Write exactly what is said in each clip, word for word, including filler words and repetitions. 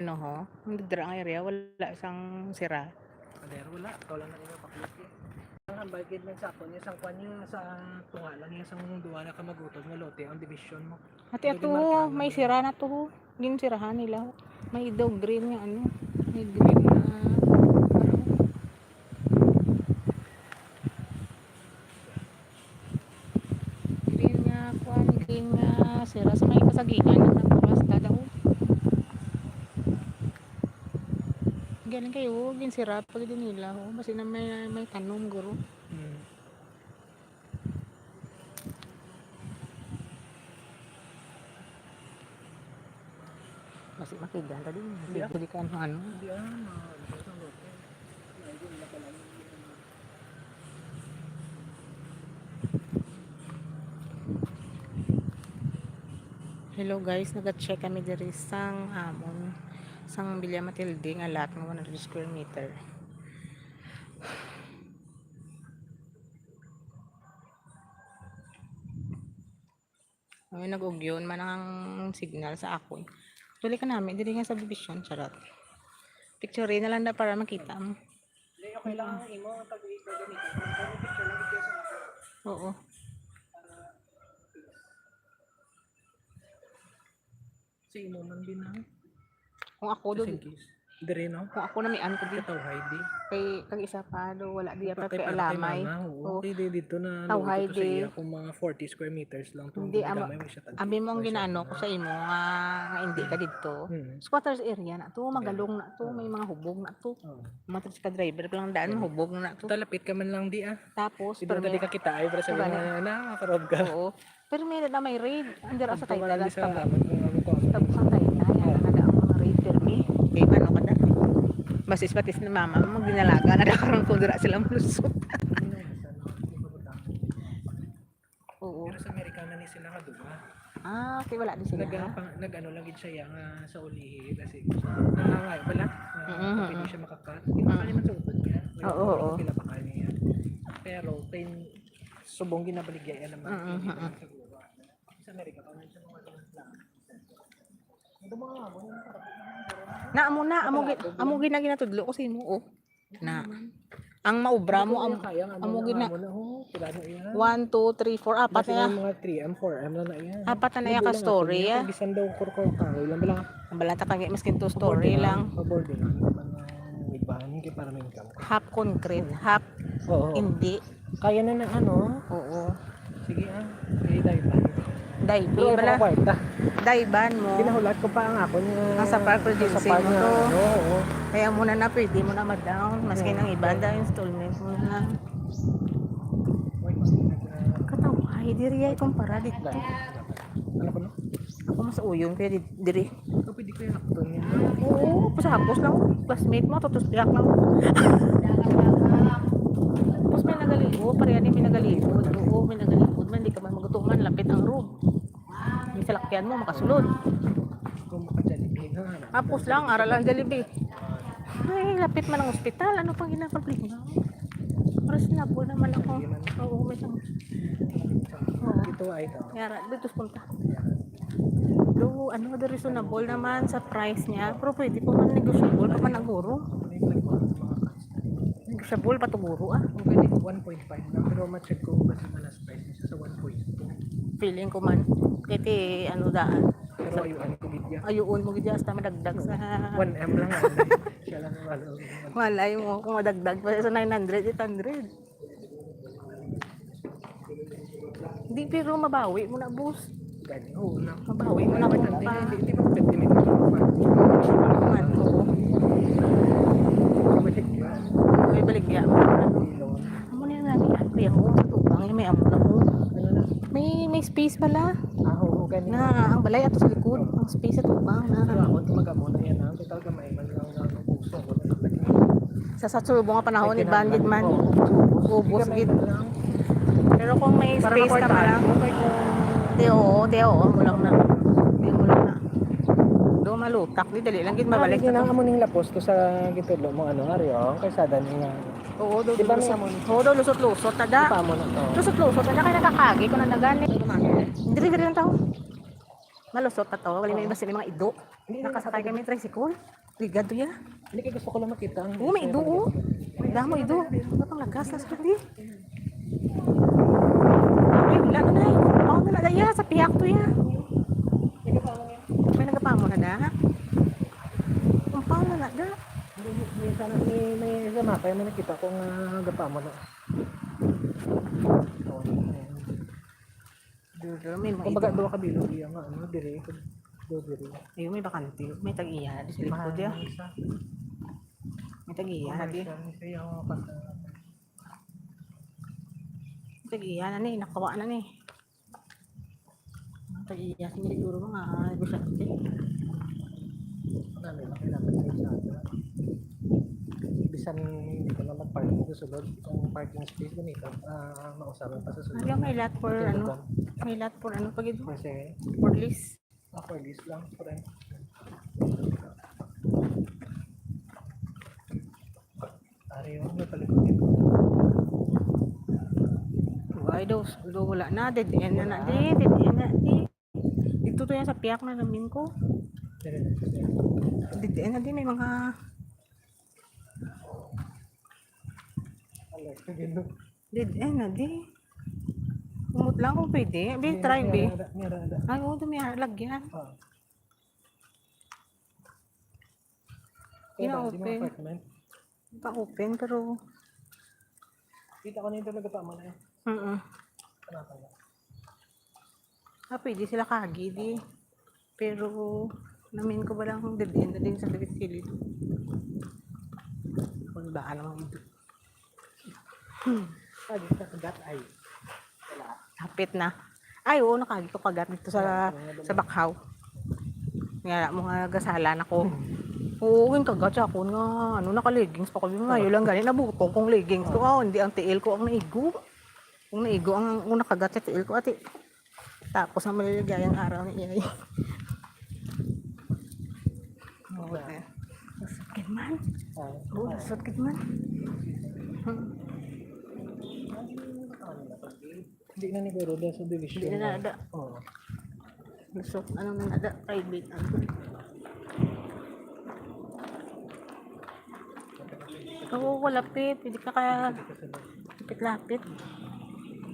Ano ho? Ang dira ang area, wala sang sira. Pero wala, ikaw lang na nila paklit. Ang hambal gid man sa akon niya, sang kwan niya, sa tunga lang niya, sang duwa na kamagutod nga lote, ang division mo. Ati ato ho, may sira na to ho. Ginsirahan nila ho. May daw green nga ano. May green nga ano. Green nga kwan, green nga sira sa may kasagingan na basta daw. Galing kayo, ginsira pa gid nila ho. Basi na may, may tanom guro. Hmm. Basi makigyan ta din. Hindi ako. Hindi ka ano, ano. Hindi ah, ma-, ano sa lote. Ay, hindi na pala. Hello guys, naga-check kami diri sang amon sang Villa Matilde nga lot nga one hundred square meter. Ay, nag-ugyon man ang signal sa akon. Actually, kanami diri nga subdivision, charot. Picture na lang na para makita mo. Hindi, okay lang ang imo, pag i-gamitin. Pero picture lang video sa ako. Oo. Sa imo man din, ha? Kung ako do, Just in case. Dire, no? Kung ako na may ano ko di. Katawhay di. Kay kag isa pa do, wala di Kay pa pa-, kay kay para kay alamay. Mama, oo. Oo. Kay di dito na Tawhay luto to sa di. Iya kung mga forty square meters lang tong Hindi, gamay amo, mo siya tag-, abi mo ang may siya ginaano na. Ko sa imo nga, nga hindi ka dito. Hmm. Squatters area na to, magalong na to, may Oo. Mga hubog na to. Oo. Mga tricycle driver pa lang daan, Gani. Hubog na to. Talapit ka man lang di ah. Tapos, Hindi na permi-, ka kita ay, pero sabi Gani. Nga na, makarob ka. Oo. Pero may na may raid. Ang dira sa Ito nga Taytay, lang sa sa tabok. amin, kung ano, kung ano. Tabok sa Taytay, yan, nada ang mga raid, permi. Kay ano ka dati? Basis patis ni mama, magdinalaga na daw karon kung dira sila malusot. Oo. Pero sa Amerika na ni sila kaduha. Ah, okay, wala din sila. Nag, pang, nag ano lang gid siya nga sa ulihi kasi nangangay pala. Mm-mm. Pwede siya makakat. Di ba kaya man sa utod niya? Oo, oo. Pila pa kaya niya? Pero kay subong ginabaligya yan naman. Mm-mm, Hindi mm-mm. naman siguro. Sa Amerika pa man siya mga ganun lang. Ito mga amo yung Na amo na, amo gi-, amo gina ginatudlo ko sa imo, oh. Na. Ang maubra mo, am-, kaya nga amo na, gina. Amo na, oh, pila na yan? One, two, three, four, apat Basta na. Yung mga three M, four M na na yan. Apat na na Hindi yung ka lang story, ako, ah. Bisan daw kurko kahoy lang, wala. Ang balata kang mas kinto story lang. Pabor din lang, iban kay para may income. Half concrete, half Oo. Hindi. Kaya na ng ano? Oo. Sige ah. Kaya dive ban. Dive, Pero bala. Ako kwarta. Dive ban mo. Pinahulat ko pa ang ako niya. Ang sa park producing mo to. Oo, oo. Kaya mo na na, pwede mo na ma-down. Maski Oo. Nang iba, da installment mo na. Kataw, ay, diri ay kumpara dito. Ano ko no? Ako mas uyon kaya di-, diri. Ikaw pwede ko yung akto niya. Oo, pasapos lang. Classmate mo, tutos biyak lang. Tapos may nagaligo, pareha ni may nagaligo. Oo, may nagaligo. Man, di ka man magutuman, lapit ang room. May salakyan mo, makasulod. Kung maka-Jollibee na. Tapos lang, ara lang Jollibee. Ay, lapit man ang ospital. Ano pang ginaproblema? Reasonable naman ako. Oo, may tang-, oo. Ito ay ito. Yara, dito punta. Do, ano, do reasonable naman sa price niya. Pero pwede pa man negotiable pa man ang guro. Negotiable pa to guro, ah. Ang ganito, one point five lang. Pero ma-check ko kasi malas price niya sa one point two. Feeling ko man. Kaya ti, ano daan. Pero ayuan ko gid yan. Ayuon mo gid yan, hasta madagdag sa One M lang. Siya lang ang wala. Malay mo kung madagdag pa sa nine hundred, eight hundred. Di, pero mabawi mo na, boss. Gani, oo na. Mabawi mo na kung pa. Hindi, hindi mo pwede may Man, oo. May baligya. Amo na yung nami, ang kuya ko, sa tubang, yung may amo na ko. Ano na? May, may space pala. Ah, oo, gani. Na, ang balay ato sa likod, ang space sa tubang na. Pero ako, ito mag-amo na yan, ha? Total gamay man lang na ang puso ko. Sa, sa subo nga panahon, ni bandit man. Oo. Ubos Gamay gid. man lang. Pero kung may Para space ka makwartahan pala, mo, kay kung di, oo, di, oo, amo lang na. Di, amo lang na. Do malutak, di, dali lang gid mabalik Hindi na na to. Amo ning lapos to sa gitudlo mo, ano, Ari, oh, ang kalsada niya. Oo, do, Di ba do, may lusot. Oo, do, lusot-lusot, tada. Di pa mo na to. Lusot-lusot, tada, kaya nakakagi ko na nagani. Diri, diri lang tao. Malusot na to, wala may basta may mga ido. Nakasakay kami tricycle. Ligad to ya. Hindi kay gusto ko lang makita ang Oo, may ido, oh. Damo ido. Ano pang lagas, lagas ko, di? Ay, wala na, eh. Kumpang na na, ya. Sa pihak to, ya. May nagapamo na, da. Kumpang na na, da. Hindi, may, may, may, may isa mapay, may nakita ko nga gapamo na. Duro, may mga Kumbaga, ido. Duha ka bilog iya nga, ano, dire, do dire. Ayun, may bakante. May tag-iya, di sa likod, ya. Isa. May tag-iya, di. Commercial, isa yung pas-, May tag-iya na ni, nakawa na ni. May tag-iya, siguro mga negosyante. Ano, may mga dapat sa isa. Bisan hindi ko na mag-parking sa sulod, itong parking space ganito, ah, mausaban pa sa sulod. Ano, may lot for, Ito, ano, lugar. May lot for, ano, pag ito? For sale. For lease. Ah, for lease lang, friend. Ari, oh, may palikod dito. Ay, daw, daw wala na. Dead end na na, Wala. di. Dead end na, di. Dito to yan sa piyak na namin ko. Dire na. Dead end na, di. May mga Alert ka, gino. Dead end na, di. Umot lang kung pwede. Bi, May try, bi. May arada, may arada. Ay, oo, may arada lagyan. Ah. Kaya ba, di mo Ina-open. Apartment? Pa-open, pero Kita ko na yung talaga pa mo na yun. Mm-mm. Ano pa yun? Ah, pwede sila kagi, di. Pero, namin ko ba lang dead end na din sa kilid-kilid. Kung ba, alam mo, ito. Hmm. Pag sa kagat ay. Wala. Hapit na. Ay, oo, nakagi ko kagat dito sa, Wala, wala. sa bakhaw. Nga mo nga gasalan ako. Hmm. Oo, yung kagat sa akon nga, ano, naka-leggings pa ko. Yung mayo lang gani, nabutong kong leggings ko. Oo. Ah, hindi ang tiil ko ang naigo. Kung naigo ang, ang nakagat sa tiil ko, ate. Tapos ang maliligayang araw ni Iyay. Oo, te. Lusot gid man. Ah, Oo, ah. Lusot gid man. Hmm. Hindi na ni Goro dahil sa division Hindi na na. nada. Oo. Lusot, ano na nada, private, ano. Oo, wala, Pip. Hindi ka kaya lapit-lapit.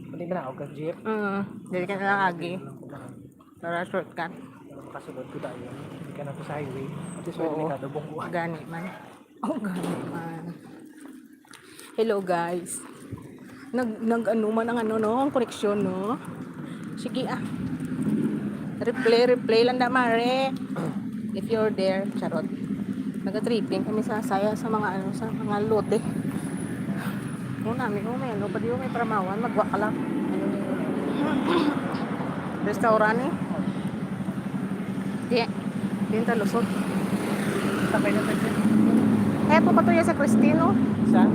Hindi ba na ako ka-jeep? Mm, dili ka na lang agi. Para shortcut. Para makasulod ko tayo. Hindi ka na po sa highway. At least, Oo. Delikado, bunggo. Gani man. Oh, gani man. Hello, guys. Nag, nag, ano man ang ano, no? Ang koneksyon, no? Sige, ah. Replay, replay lang da, Mare. If you're there, charot. Naga-tripping kami sa saya sa mga ano, sa mga lote. Mo namin, oh, may ano pa diyo, may paramawan, magwa ka lang. Restaurant, eh. Di, di ta lusot. Sakay na tayo. Kaya po katuya sa Cristino. Sa?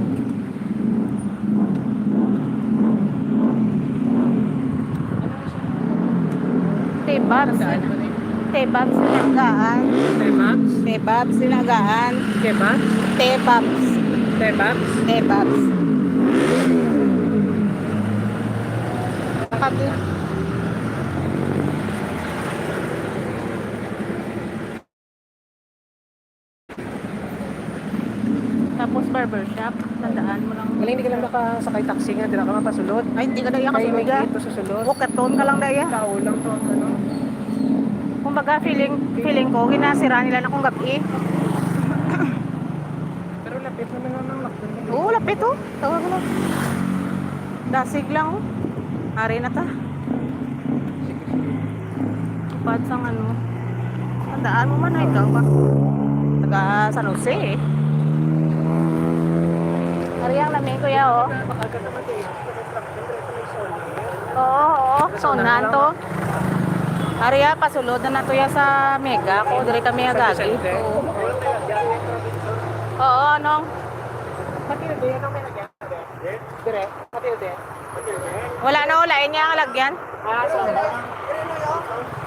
Tebabs. Tebabs na nagaan. Tebabs? Tebabs na nagaan. Kebabs? Tebabs. Tebabs? Tebabs. Kagi. Tapos barbershop, tandaan mo lang. Galing, di ka lang makasakay taxi nga, di na ka mapasulod. Ay, hindi ka na iya Kay kasulod, may ah. Gate to sa sulod. Walkathon ka lang, daya. Tao lang to, ano. Kumbaga, feeling, feeling ko, ginasira nila na kung gabi. Pero lapit naman lang ng Lacson. Oo, lapit, oh. Tawag na. Dasig lang, oh. Ari na ta. Upad sang ano. Tandaan mo man, ay, ikaw ba? Taga San Jose, eh. Ari ang lamin, kuya, oh. Oo, oo. Sonahan to. Ari, ah, pasulod na nato ya sa Mega. Ako, diri kami agagi. Oo. Oo, anong? Matilde, anong may lagyan? Dire, Matilde. Wala na, wala. Inya ang lagyan. Ah, so.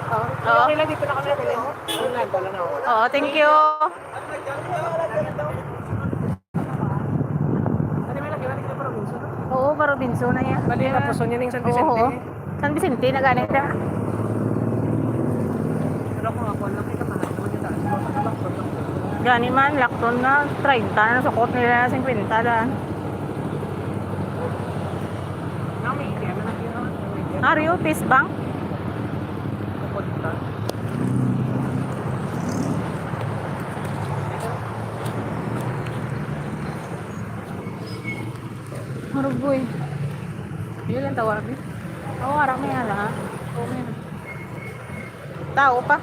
Oo. Okay lang, dito na kami. Dali mo. Ano na, dala na ako. Oo, thank you. Ano may lagyan? Ano yung Robinson? Oo, pa Robinson na yan. Bali, tapos yun yung San Vicente. Oo. San Vicente na gani na. Pero kung ako, laki ka pa, ano yung taas? Gani man, lakton nga treinta na, sukot nila na fifty daan. Ari, oh, fist bump. Marugoy. Yun lang tawag, eh. Oo, harap may hala, ha? Oo, may hala. Tao pa.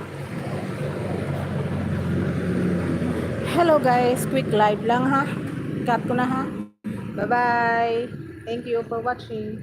Hello guys, quick live lang ha. Cut ko na ha. Bye-bye. Thank you for watching.